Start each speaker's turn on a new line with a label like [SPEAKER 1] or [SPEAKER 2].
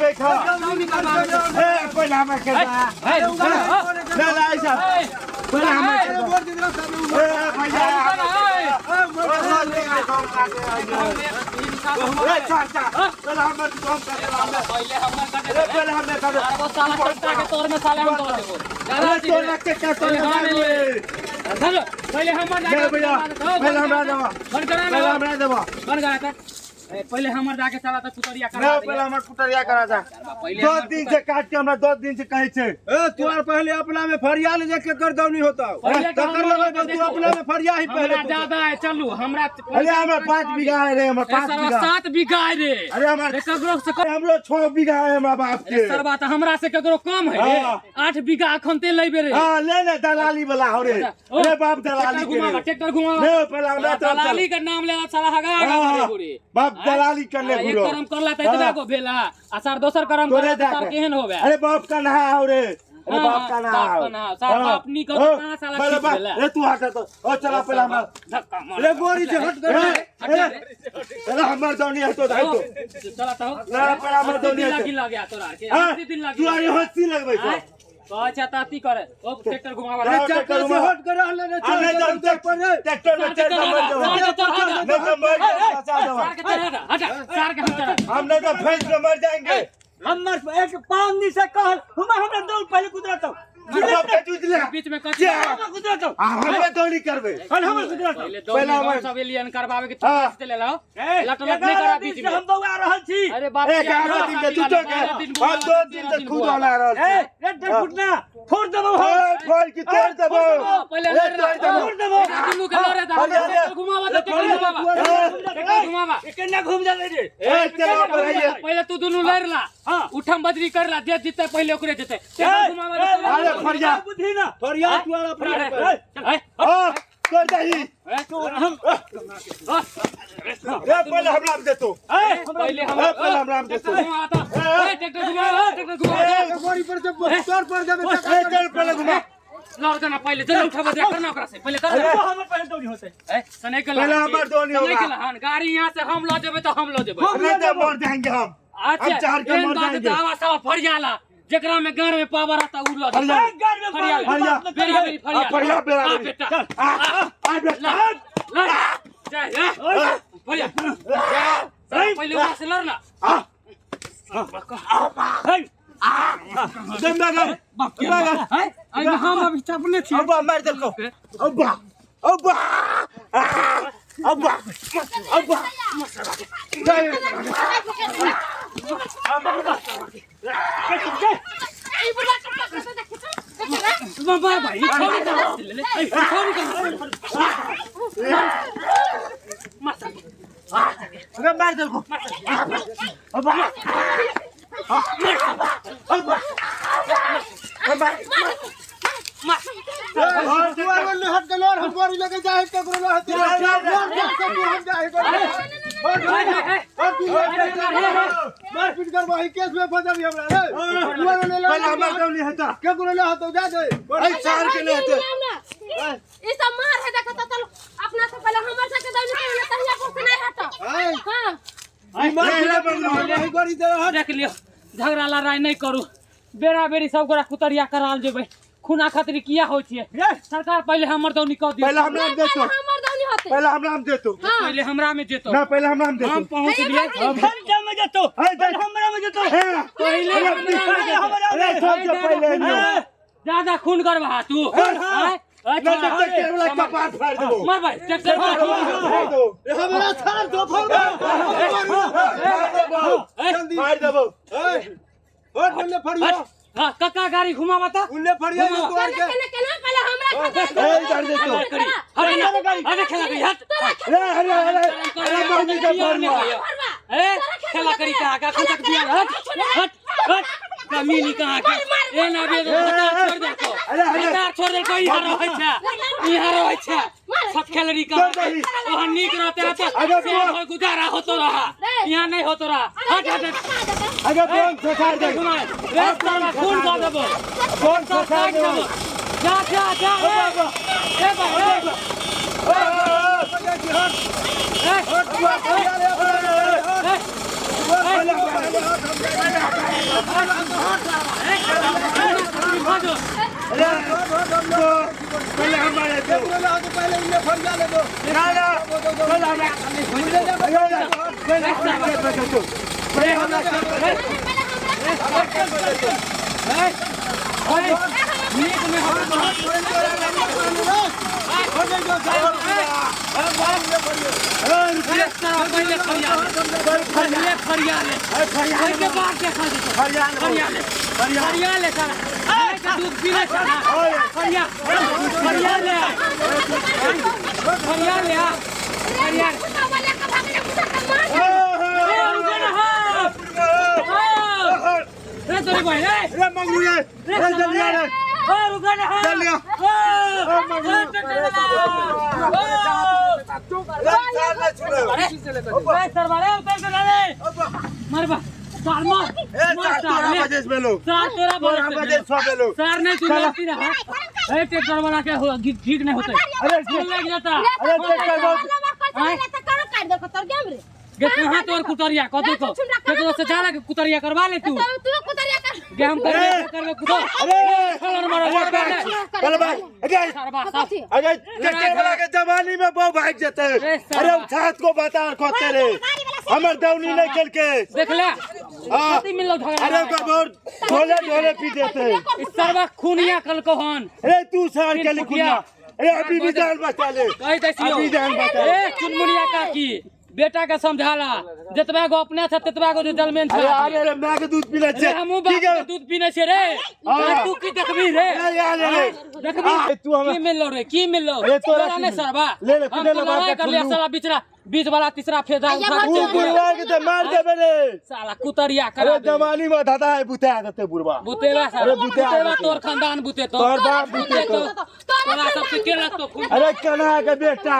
[SPEAKER 1] देबै खा। ए, पहिले हमरा खेत दे। ना ना, ऐसा पहिले हमरा खेत दे। ए भैया, ए चार चार, पहिले हमर काम कर।
[SPEAKER 2] पहिले हमर काटे।
[SPEAKER 1] ए, पहिले हमर कर।
[SPEAKER 2] वो साला कट्टा के तोर में साले हम दो देबो।
[SPEAKER 1] अरे तोर रख के क्या तोर?
[SPEAKER 2] चलो, पहिले हमर।
[SPEAKER 1] नहीं भैया, पहिले हमरा देबा।
[SPEAKER 2] बंद करा।
[SPEAKER 1] पहिले हमरा देबा।
[SPEAKER 2] बंद करा त पहिले हमर जाके साला त कुतरिया करा।
[SPEAKER 1] ना, पहिले हमर कुटरिया करा जा।
[SPEAKER 2] पहिले
[SPEAKER 1] 10 दिन से काट के, हमरा 10 दिन से कहै छै।
[SPEAKER 3] ए, तू आर पहले अपना में फरिया ले, के कर दौनी होता
[SPEAKER 2] पहिले
[SPEAKER 3] तकर
[SPEAKER 2] हमर
[SPEAKER 3] लगल। तू अपना में फरिया ही पहले।
[SPEAKER 2] हमरा ज्यादा है, चलू हमरा।
[SPEAKER 1] अरे हमरा 5 बीघा है रे, हमरा 5
[SPEAKER 2] सरवा
[SPEAKER 1] बीघा।
[SPEAKER 2] 7 बीघा है रे।
[SPEAKER 1] अरे हमर
[SPEAKER 2] रे ककरो से कम।
[SPEAKER 1] हमरो 6 बीघा है हमरा बाप के।
[SPEAKER 2] सरवा त हमरा से ककरो कम है रे।
[SPEAKER 1] हाँ।
[SPEAKER 2] 8 बीघा अखन ते लेबे रे।
[SPEAKER 1] हाँ, ले ले, दलाली वाला हो रे।
[SPEAKER 2] ओ,
[SPEAKER 1] अरे बाप दलाली
[SPEAKER 2] ट्रैक्टर
[SPEAKER 1] के
[SPEAKER 2] घुमावा
[SPEAKER 1] रे।
[SPEAKER 2] ट्रैक्टर घुमावा।
[SPEAKER 1] ले, पहले हमरा तरफ चल।
[SPEAKER 2] दलाली के नाम लेला साला हगा हगा
[SPEAKER 1] हाँ,
[SPEAKER 2] करे गोरे।
[SPEAKER 1] बाप दलाली करले।
[SPEAKER 2] एक
[SPEAKER 1] गुरो
[SPEAKER 2] करम करला त एतबे
[SPEAKER 1] हाँ।
[SPEAKER 2] गो भेला आ सार दोसर करम
[SPEAKER 1] तोरे
[SPEAKER 2] करला त सार
[SPEAKER 1] जाके।
[SPEAKER 2] केहन होबे?
[SPEAKER 1] अरे बाप का नहा हो रे, अरे
[SPEAKER 2] हाँ,
[SPEAKER 1] बाप का नहा
[SPEAKER 2] बाप
[SPEAKER 1] हो।
[SPEAKER 2] का नहा। सार
[SPEAKER 1] हाँ।
[SPEAKER 2] बाप नी कहो
[SPEAKER 1] ओ,
[SPEAKER 2] कहाँ साला
[SPEAKER 1] पहले
[SPEAKER 2] खींच
[SPEAKER 1] बाप
[SPEAKER 2] लेला।
[SPEAKER 1] ए तू हट तो, ओ चला पहले हमरा।
[SPEAKER 2] धक्का मार।
[SPEAKER 3] रे गोरी से हट कर।
[SPEAKER 1] ए, ए, पहले हमर दौनी है तो धाई तो।
[SPEAKER 2] चला तो।
[SPEAKER 1] ना, पहले हमर दौनी है।
[SPEAKER 2] दिन लग गया तोरा के।
[SPEAKER 1] हाँ,
[SPEAKER 2] 80 दिन लग
[SPEAKER 1] तू अरे हंसी लगबै छौ।
[SPEAKER 2] कहै छै ताती करे ओ ट्रैक्टर घुमावा।
[SPEAKER 1] रे,
[SPEAKER 3] ट्रैक्टर से हट कर रहले रे।
[SPEAKER 1] आ नहीं तो ट्रैक्टर में चढ़ के मर जाबो।
[SPEAKER 2] सार के चढ़ा दे।
[SPEAKER 1] नहीं तो मर जाबो, बचा देबो।
[SPEAKER 2] सार के चढ़ा दे, हटा सार के, हम चढ़ा।
[SPEAKER 1] हम नहीं तो फंस के मर जाएंगे।
[SPEAKER 4] हमर एक पाँच दिन से कहल हम हमरा दौड़ पहले कुदरत
[SPEAKER 1] बाप के चूज ले।
[SPEAKER 2] बीच में कथी?
[SPEAKER 4] हमरा कुदरत।
[SPEAKER 1] आ हमे दौनी करबै।
[SPEAKER 4] हमर कुदरत।
[SPEAKER 2] पहले
[SPEAKER 1] पहले
[SPEAKER 2] दौड़ सब एलियन करवावे के
[SPEAKER 1] हाँ।
[SPEAKER 2] तू ले लाओ, लट लट नहीं करा बीच में।
[SPEAKER 4] हम बौआ रहल छी।
[SPEAKER 2] अरे बाप,
[SPEAKER 1] 11 दिन के झूठो के हम 2 दिन से खुद होला रहल
[SPEAKER 4] ए
[SPEAKER 1] छी।
[SPEAKER 4] रे डर ना, फोड़ देबो हम।
[SPEAKER 1] ए, फोड़ की तोड़ देबो।
[SPEAKER 2] पहले
[SPEAKER 1] ए, तोड़ देबो।
[SPEAKER 4] फोड़ देबो।
[SPEAKER 2] दुनू के लड़े दा।
[SPEAKER 1] अरे, अरे।
[SPEAKER 2] घुमावा दे, ट्रैक्टर घुमावा, ट्रैक्टर घुमावा।
[SPEAKER 4] केना घूम जाले रे?
[SPEAKER 1] ए, चला पर
[SPEAKER 2] पहले तू दुनू लड़ ला, उठम बजरी कर ला, जे जीते पहले ओकरे जीते। ट्रैक्टर घुमावा दे।
[SPEAKER 1] अरे फरिया।
[SPEAKER 4] बुद्धि ना।
[SPEAKER 3] फरिया तू आर अपना।
[SPEAKER 2] अरे, चल, ए,
[SPEAKER 1] हां, तोड़ दही।
[SPEAKER 2] ए,
[SPEAKER 4] हम
[SPEAKER 1] ए, पहले हमरा दे तू।
[SPEAKER 4] ए
[SPEAKER 2] पहले हम
[SPEAKER 1] ए, पहले हमरा दे तू।
[SPEAKER 2] ट्रैक्टर घुमावा ता, ए ट्रैक्टर घुमावा, ट्रैक्टर घुमावा।
[SPEAKER 3] गोरी पर से तोर पर जाबे।
[SPEAKER 1] ए, चल पहले घुमा।
[SPEAKER 2] लड़ के ना, पहले जल्दी उठा बजरी करना ओकरा से पहले कर।
[SPEAKER 4] हमर पहले दौड़ी होते।
[SPEAKER 2] ए सने के
[SPEAKER 1] पहले हमर दौनी होगा।
[SPEAKER 2] सने के लहान गाड़ी यहाँ से हम ल जेबे तो हम ल जेबे।
[SPEAKER 1] नहीं तो मर जाएंगे हम।
[SPEAKER 2] अच्छा,
[SPEAKER 1] हम चार के
[SPEAKER 2] एहन
[SPEAKER 1] मर
[SPEAKER 2] बात
[SPEAKER 1] जाएंगे।
[SPEAKER 2] दावा सावा फरियाला, जेकरा में गार में पावर आता उ ल जेतै।
[SPEAKER 4] गाड़ में
[SPEAKER 2] फरिया।
[SPEAKER 1] फरिया।
[SPEAKER 2] बेरा बेरी फरिया।
[SPEAKER 1] आ, फरिया, बेरा
[SPEAKER 2] आ,
[SPEAKER 1] बेरी।
[SPEAKER 2] बेटा।
[SPEAKER 1] आ आ बेटा।
[SPEAKER 2] लड़ जा, ए, फरिया जा, पहले ओकरा से लड़ ना।
[SPEAKER 1] आ दम लगा।
[SPEAKER 2] बाप के हैं, एहिमे हम अभी चपने छी।
[SPEAKER 1] अब्बा मार देलको। अब्बा, अब्बा, अब्बा, अब्बा।
[SPEAKER 2] मार भाई, छोड़ी कर ले ले, ए, छोड़ी कर। मार साला।
[SPEAKER 1] अबे मार देलको। अब्बा, अब्बा, अब्बा।
[SPEAKER 2] मार।
[SPEAKER 3] तू आर ने हट के लोर, हम गोरी लेके जाए केकरो ना हट लोर से तू, हम जाए
[SPEAKER 2] ए, ए,
[SPEAKER 3] और तू मार पीट कर वही केस में फंसाबी हमरा रे। तू आर ले
[SPEAKER 1] पहले हमर दौनी हेता।
[SPEAKER 3] केकरो ले हतो जा दे।
[SPEAKER 1] ऐ चार के ले हेते।
[SPEAKER 5] ई सब मार है देखत, चलो अपना से पहले हमर सबके दौनी करना, तहिया कुछ नहीं हट। हां।
[SPEAKER 3] मार पीट गोरी दे हट।
[SPEAKER 2] देख लियो, झगड़ा लड़ाई नहीं करू, बेरा बेरी सब गोरा कुतरिया कराल जेबै। खूना खातिर किया होइ छियै सरकार? पहिले हमर दौनी कऽ दियौ।
[SPEAKER 1] पहले हमरा दे तू।
[SPEAKER 5] हमर दौनी होते।
[SPEAKER 1] पहले हमरा दे तू।
[SPEAKER 5] हां।
[SPEAKER 2] पहिले हमरा में जेतौ।
[SPEAKER 1] ना, पहले हमरा दे
[SPEAKER 2] हम
[SPEAKER 1] तू।
[SPEAKER 2] पहुँच लिए।
[SPEAKER 4] घंटा में जतो।
[SPEAKER 1] ऐ देख।
[SPEAKER 4] हमरा में जतो।
[SPEAKER 2] पहिले हमरा में जेतौ।
[SPEAKER 1] अरे सबसे पहले
[SPEAKER 2] ए, ज्यादा खून करबा तू आँय?
[SPEAKER 1] नहीं तो ट्रैक्टर वाला कपार फाड़ देबो।
[SPEAKER 2] मार भाई, ट्रैक्टर मार।
[SPEAKER 1] फाड़ देबो।
[SPEAKER 3] हमरा छाड़ दो, फोड़
[SPEAKER 1] जल्दी फाड़ देबो।
[SPEAKER 3] और बोले फरिया।
[SPEAKER 2] हाँ कक्का, गाड़ी घुमावा त।
[SPEAKER 3] उन्ने फरिया तू आर के।
[SPEAKER 5] केना केना पहले हमरा खातिर।
[SPEAKER 1] ए, इधर दे तू।
[SPEAKER 2] अरे ना, अरे खेला करी, हट।
[SPEAKER 1] अरे अरे अरे अरे, मम्मी के फरमा।
[SPEAKER 2] ए खेला करी कहाँ का अखन तक बिया, हट हट हट, कमीनी कहाँ के। ए ना बे, छोड़ दे को।
[SPEAKER 1] अरे, अरे।
[SPEAKER 2] हतार छोड़ दे को, इहाँ रहै छै, इहाँ रहै छै सब खेलरी कहाँ के। वहाँ नीक रहते हैं तो
[SPEAKER 1] अरे
[SPEAKER 2] से घर गुजारा होतो रहा, यहाँ नहीं होतो रहा। हट हट हट।
[SPEAKER 1] अरे बोन ससार दे।
[SPEAKER 2] घुमाए रे साला, खून कऽ देबो।
[SPEAKER 1] बोन
[SPEAKER 2] सब
[SPEAKER 1] ससार
[SPEAKER 2] काटि
[SPEAKER 1] दे।
[SPEAKER 2] देबो। जा जा जा, ए ए भाई, ए ए।
[SPEAKER 1] पहले हमारे दो
[SPEAKER 3] पहले इन्हें फरिया ले दो
[SPEAKER 1] ना ना पहले हमारे
[SPEAKER 2] ठीक नहीं होते लग जाता। अरे कहां तोर कुतरिया कथी को केकरो से जाला के कुतरिया करवा ले तू
[SPEAKER 5] तू कुतरिया कर
[SPEAKER 2] गे हम कर कर ले कुतर।
[SPEAKER 1] अरे
[SPEAKER 2] खलन मारो
[SPEAKER 1] चल भाई अरे अरे ट्रैक्टर वाला के जवानी में बहु भाग जाते है। अरे उठात को बता खोते रे हमर दौनी नहीं खेल के
[SPEAKER 2] देख ले कथी मिललो झगड़ा।
[SPEAKER 1] अरे ओकर बहुत ढोले ढोले पी देते
[SPEAKER 2] इस सरवा खूनिया कल को हन।
[SPEAKER 1] अरे तू सार के लिखुना। अरे अभी भी जान बचा ले
[SPEAKER 2] कहि दै छियो
[SPEAKER 1] अभी जान बचा ले।
[SPEAKER 2] ए चुनमुनिया काकी बेटा के समझाला जतबा गो अपने छ ततबा गो जलमेन छ।
[SPEAKER 1] अरे अरे अरे मैं के दूध पीने छे
[SPEAKER 2] हमहु बाप के दूध पीने छे रे तू की देखबी रे।
[SPEAKER 1] अरे अरे
[SPEAKER 2] देखबी
[SPEAKER 1] तू हम
[SPEAKER 2] की मिललो रे की मिललो
[SPEAKER 1] अरे तोरा
[SPEAKER 2] नहीं सरवा
[SPEAKER 1] ले ले ले ले बाप
[SPEAKER 2] कर ले साला बिचरा बीच वाला तीसरा फेदा उठा
[SPEAKER 1] तू बुढ़वा के ते मार देबे रे
[SPEAKER 2] साला कुतरिया करा।
[SPEAKER 1] अरे जवानी में दादा है बुते आदते बुढ़वा
[SPEAKER 2] बुतेवा साला
[SPEAKER 1] अरे बुतेवा
[SPEAKER 2] तोर खानदान बुते तो
[SPEAKER 1] तोर बाप बुते तो
[SPEAKER 2] तोरा सब के केलक तो
[SPEAKER 1] अरे कना के बेटा।